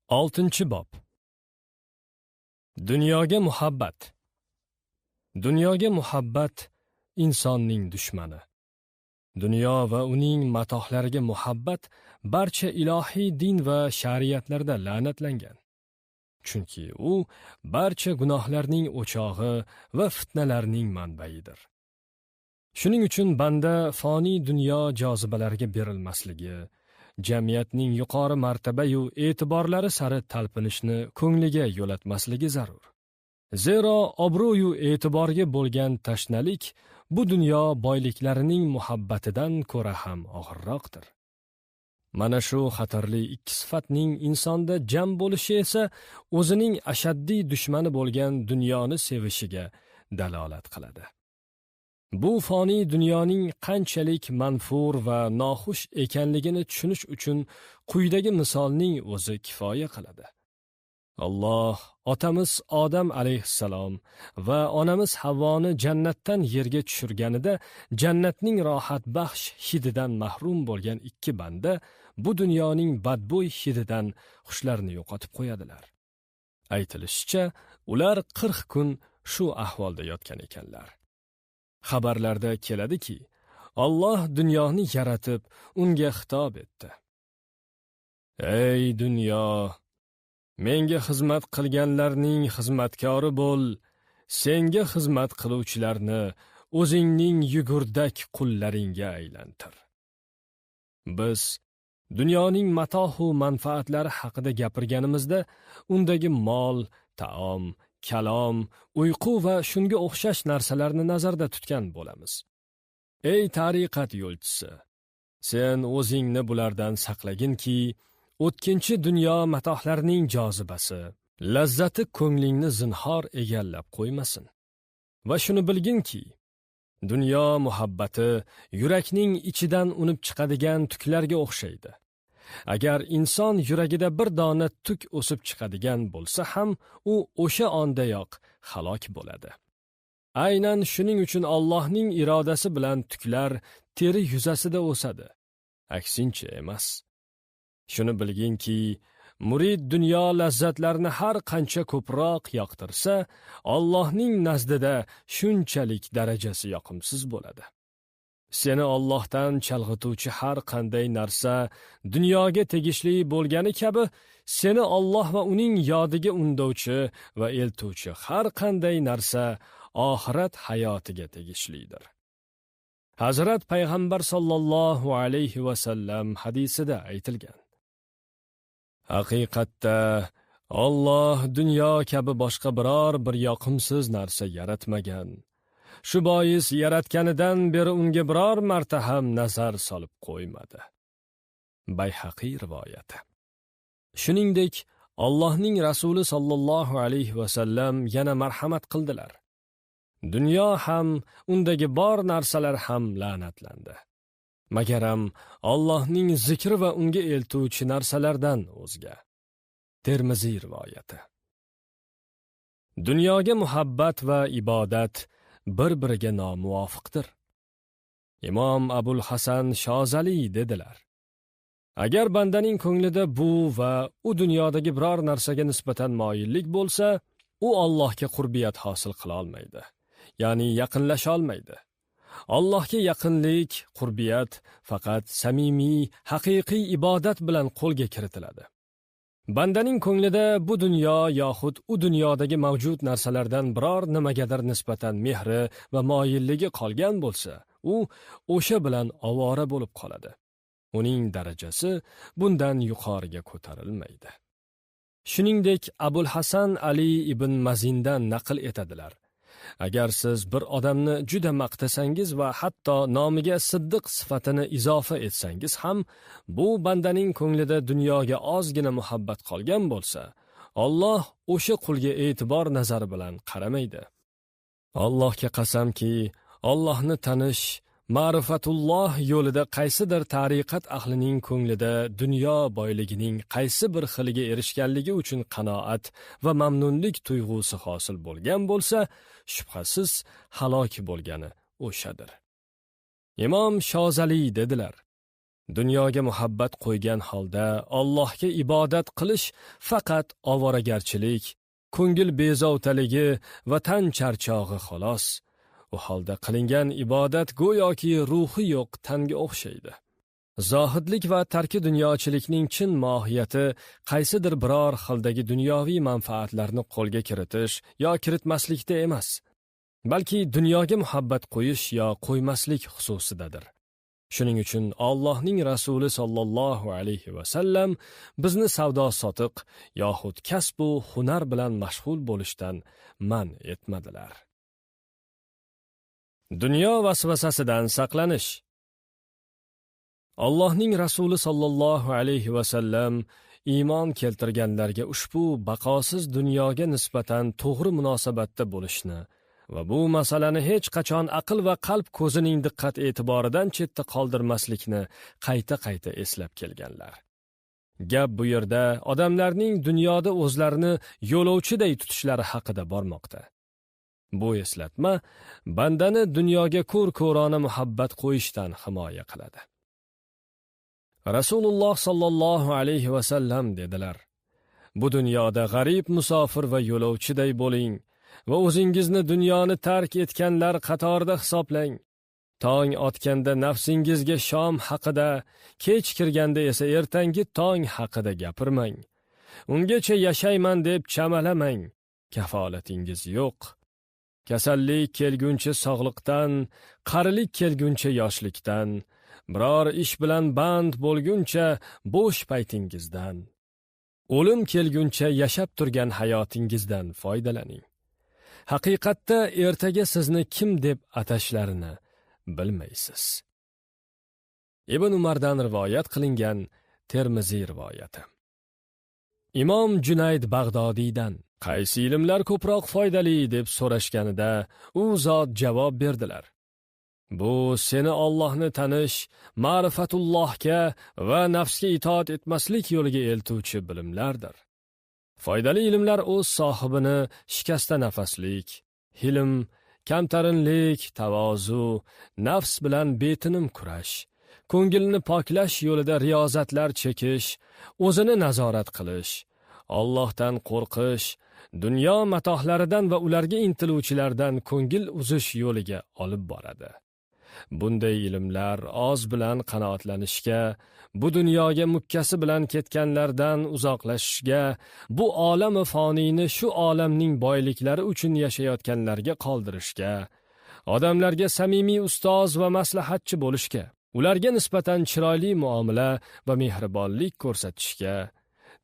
6-bob. Dunyoga muhabbat. Dunyoga muhabbat insonning dushmani. Dunyo va uning matohlariga muhabbat barcha ilohiy din va shariatlarda la'natlangan. Chunki u barcha gunohlarning o'chog'i va fitnalarning manbaidir. Shuning uchun banda foniy dunyo jozibalariga berilmasligi, jamiyatning yuqori martaba-yu e'tiborlari sari talpinishni ko'ngliga yo'latmasligi zarur. Zero obro'yu e'tiborga bo'lgan tashnalik bu dunyo boyliklarining muhabbatidan ko'ra ham og'irroqdir. Mana shu xatarli ikki sifatning insonda jam bo'lishi esa o'zining ashaddiy dushmani bo'lgan dunyoni sevishiga dalolat qiladi. Bu foniy dunyoning qanchalik manfur va noxush ekanligini tushunish uchun quyidagi misolning o'zi kifoya qiladi. Alloh otamiz Odam alayhissalom va onamiz Havvoni jannatdan yerga tushirganida jannatning rohatbaxsh hididan mahrum bo'lgan ikki banda bu dunyoning badbo'y hididan hushlarini yo'qotib qo'yadilar. Aytilishicha, ular 40 kun shu ahvolda yotgan ekanlar. Xabarlarda keladiki, Alloh dunyoni yaratib, unga xitob etdi. Ey dunyo, menga xizmat qilganlarning xizmatkori bo'l, senga xizmat qiluvchilarni o'zingning yugurdak qullaringga aylantir. Biz dunyoning matohu manfaatlari haqida gapirganimizda undagi mol, taom, kalom, uyqu va shunga o'xshash narsalarni nazarda tutgan bo'lamiz. Ey tariqat yo'lchisi, sen o'zingni bulardan saqlaginki, o'tkinchi dunyo matohlarining jozibasi, lazzati ko'nglingni zinhor egallab qo'ymasin. Va shuni bilginki, dunyo muhabbati yurakning ichidan unib chiqadigan tuklarga o'xshaydi. Agar inson yuragida bir dona tuk o'sib chiqadigan bo'lsa ham, u o'sha ondayoq halok bo'ladi. Aynan shuning uchun Allohning irodasi bilan tuklar teri yuzasida o'sadi, aksincha emas. Shuni bilginki, murid dunyo lazzatlarini har qancha ko'proq yoqtirsa, Allohning nazdida shunchalik darajasi yoqimsiz bo'ladi. Seni Allohdan chalg'ituvchi har qanday narsa dunyoga tegishli bo'lgani kabi, seni Alloh va uning yodiga undovchi va eltuvchi har qanday narsa oxirat hayotiga tegishlidir. Hazrat payg'ambar sollallohu alayhi va sallam hadisida aytilgan. Haqiqatda Alloh dunyo kabi boshqa biror bir yoqimsiz narsa yaratmagan. Shu bois yaratganidan beri unga biror marta ham nazar solib qo'ymadi. Bayhaqiy rivoyati. Shuningdek, Allohning rasuli sollallohu alayhi va sallam yana marhamat qildilar. Dunyo ham, undagi bor narsalar ham la'natlandi. Magaram Allohning zikri va unga eltuvchi narsalardan o'zga. Termiziy rivoyati. Dunyoga muhabbat va ibodat bir-biriga nomuvofiqdir. Imom Abul Hasan Shozali dedilar: Agar bandaning ko'nglida bu va u dunyodagi biror narsaga nisbatan moyillik bo'lsa, u Allohga qurbiyat hosil qila olmaydi, ya'ni yaqinlasha olmaydi. Allohga yaqinlik, qurbiyat faqat samimiy, haqiqiy ibodat bilan qo'lga kiritiladi. Bandaning ko'nglida bu dunyo yoxud u dunyodagi mavjud narsalardan biror nimagadir nisbatan mehri va moyilligi qolgan bo'lsa, u o'sha bilan ovora bo'lib qoladi. Uning darajasi bundan yuqoriga ko'tarilmaydi. Shuningdek, Abul Hasan Ali ibn Mazindan naql etadilar. Agar siz bir odamni juda maqtasangiz va hatto nomiga siddiq sifatini izofa etsangiz ham, bu bandaning ko'nglida dunyoga ozgina muhabbat qolgan bo'lsa, Alloh o'sha qulga e'tibor nazari bilan qaramaydi. Allohga qasamki, Allohni tanish, ma'rifatulloh yo'lida qaysidir tariqat ahlining ko'nglida dunyo boyligining qaysi bir xiliga erishganligi uchun qanoat va mamnunlik tuyg'usi hosil bo'lgan bo'lsa, shubhasiz halok bo'lgani o'shadir. Imom Shozali dedilar: Dunyoga muhabbat qo'ygan holda Allohga ibodat qilish faqat ovoragarchilik, ko'ngil bezovtaligi va tan charchog'i xolos. U holda qilingan ibodat go'yoki ruhi yo'q tanga o'xshaydi. Zohidlik va tarki dunyochilikning chin mohiyati qaysidir biror xildagi dunyoviy manfaatlarni qo'lga kiritish yo kiritmaslikda emas, balki dunyoga muhabbat qo'yish yo qo'ymaslik xususidadir. Shuning uchun Allohning Rasuli sollallohu alayhi va sallam bizni savdo-sotiq yoxud kasb-u hunar bilan mashg'ul bo'lishdan man etmadilar. Dunyo vasvasasidan saqlanish. Allohning Rasuli sollallohu alayhi va sallam iymon keltirganlarga ushbu baqosiz dunyoga nisbatan to'g'ri munosabatda bo'lishni va bu masalani hech qachon aql va qalb ko'zining diqqat e'tiboridan chetda qoldirmaslikni qayta-qayta eslab kelganlar. Gap bu yerda odamlarning dunyoda o'zlarini yo'lovchiday tutishlari haqida bormoqda. Bu eslatma bandani dunyoga ko'r-ko'rona muhabbat qo'yishdan himoya qiladi. Rasululloh sallallohu alayhi va sallam dedilar: Bu dunyoda g'arib musofir va yo'lovchiday bo'ling va o'zingizni dunyoni tark etganlar qatorida hisoblang. Tong otganda nafsingizga shom haqida, kech kirganda esa ertangi tong haqida gapirmang. Ungacha yashayman deb chamalamang, kafolatingiz yo'q. Kasallik kelguncha sog'liqdan, qarilik kelguncha yoshlikdan, biror ish bilan band bo'lguncha bo'sh paytingizdan, o'lim kelguncha yashab turgan hayotingizdan foydalaning. Haqiqatda ertaga sizni kim deb atashlarini bilmaysiz. Ibn Umardan rivoyat qilingan Termiziy rivoyati. Imom Junayd Bag'dodiydan qaysi ilmlar ko'proq foydali deb so'rashganida u zot javob berdilar: Bu seni Allohni tanish, ma'rifatullohga va nafsga itoat etmaslik yo'liga eltuvchi bilimlardir. Foydali ilmlar o'z sohibini shikasta nafaslik, hilm, kamtarinlik, tavozu, nafs bilan betinim kurash, ko'ngilni poklash yo'lida riyozatlar chekish, o'zini nazorat qilish, Allohdan qo'rqish, dunyo matohlaridan va ularga intiluvchilardan ko'ngil uzish yo'liga olib boradi. Bunday ilmlar oz bilan qanoatlanishga, bu dunyoga mukkasi bilan ketganlardan uzoqlashishga, bu olami foniyni shu olamning boyliklari uchun yashayotganlarga qoldirishga, odamlarga samimiy ustoz va maslahatchi bo'lishga, ularga nisbatan chiroyli muomala va mehribonlik ko'rsatishga,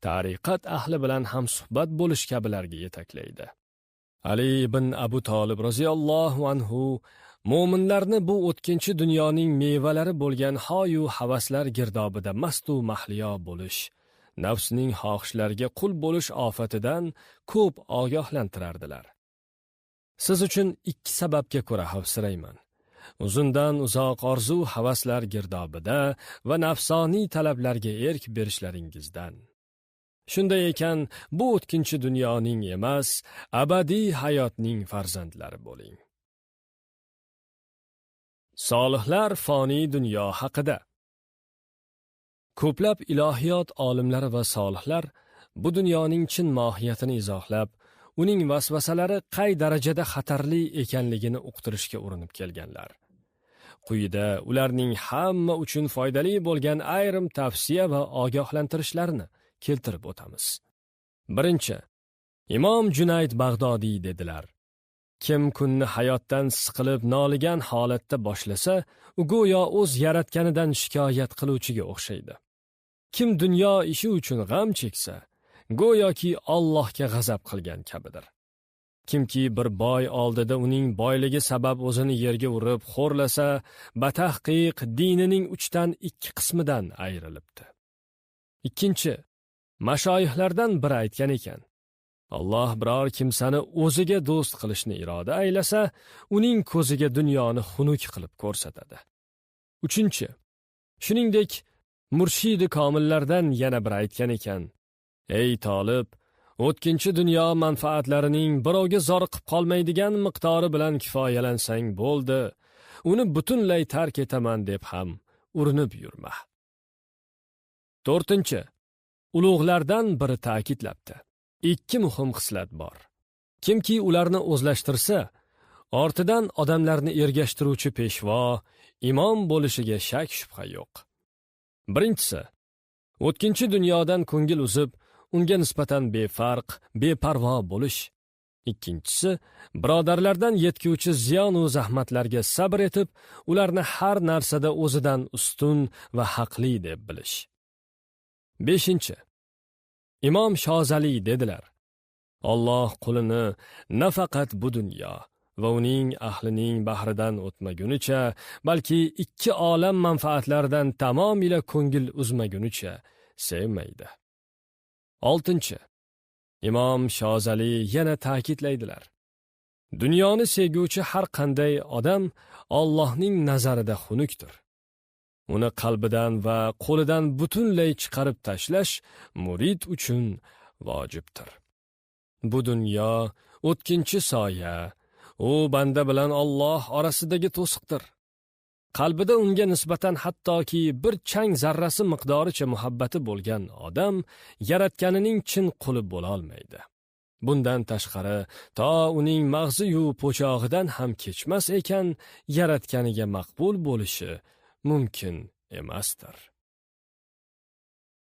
tariqat ahli bilan ham suhbat bo'lish kabilarga yetaklaydi. Ali ibn Abu Talib roziyallohu anhu mo'minlarni bu o'tkinchi dunyoning mevalari bo'lgan hoyu havaslar girdobida mastu mahliyo bo'lish, nafsning xohishlariga qul bo'lish ofatidan ko'p ogohlantirardilar. Siz uchun ikki sababga ko'ra xavfsirayman. Uzundan uzoq orzu havaslar girdobida va nafsoniy talablarga erk berishlaringizdan. Shunday ekan, bu o'tkinchi dunyoning emas, abadiy hayotning farzandlari bo'ling. Solihlar foniy dunyo haqida. Ko'plab ilohiyot olimlari va solihlar bu dunyoning chin mohiyatini izohlab, uning vasvasalari qay darajada xatarli ekanligini uqtirishga urinib kelganlar. Quyida ularning hamma uchun foydali bo'lgan ayrim tavsiya va ogohlantirishlarni keltirib o'tamiz. Birinchi, Imom Junayd Bag'dodiy dedilar: Kim kunni hayotdan siqilib noligan holatda boshlasa, u go'yo o'z yaratganidan shikoyat qiluvchiga o'xshaydi. Kim dunyo ishi uchun g'am cheksa, go'yoki Allohga g'azab qilgan kabidir. Kimki bir boy oldida uning boyligi sabab o'zini yerga urib xo'rlasa, batahqiq dinining 2/3 qismidan ayrilibdi. Ikkinchi, mashoyihlardan biri aytgan ekan: Alloh biror kimsani o'ziga do'st qilishni iroda aylasa, uning ko'ziga dunyoni xunuk qilib ko'rsatadi. Uchinchi, shuningdek, murshidi komillardan yana bir aytgan ekan: Ey tolib, o'tkinchi dunyo manfaatlarining birovga zoriqib qolmaydigan miqdori bilan kifoyalansang bo'ldi, uni butunlay tark etaman deb ham urinib yurma. 4. Ulug'lardan biri ta'kidlabdi. 2 muhim xislat bor. Kimki ularni o'zlashtirsa, ortidan odamlarni ergashtiruvchi peshvo, imom bo'lishiga shak shubha yo'q. Birinchisi, o'tkinchi dunyodan ko'ngil uzib, unga nisbatan befarq, beparvo bo'lish. Ikkinchisi, birodarlardan yetkuvchi ziyon u zahmatlarga sabr etib, ularni har narsada o'zidan ustun va haqli deb bilish. 5. Imom Shozali dedilar: Alloh qulini nafaqat bu dunyo va uning ahlining bahridan o'tmagunicha, balki ikki olam manfaatlaridan tamomila ko'ngil uzmagunicha sevmaydi. 6. Imom Shozali yana ta'kidlaydilar: Dunyoni sevguvchi har qanday odam Allohning nazarida xunukdir. Uni qalbidan va qo'lidan butunlay chiqarib tashlash murid uchun vojibdir. Bu dunyo o'tkinchi soya, u banda bilan Alloh orasidagi to'siqdir. Qalbida unga nisbatan hattoki bir chang zarrasi miqdoricha muhabbati bo'lgan odam yaratganining chin quli bo'la olmaydi. Bundan tashqari, to uning mag'zi-yu po'chog'idan ham kechmas ekan, yaratganiga maqbul bo'lishi mumkin emasdir.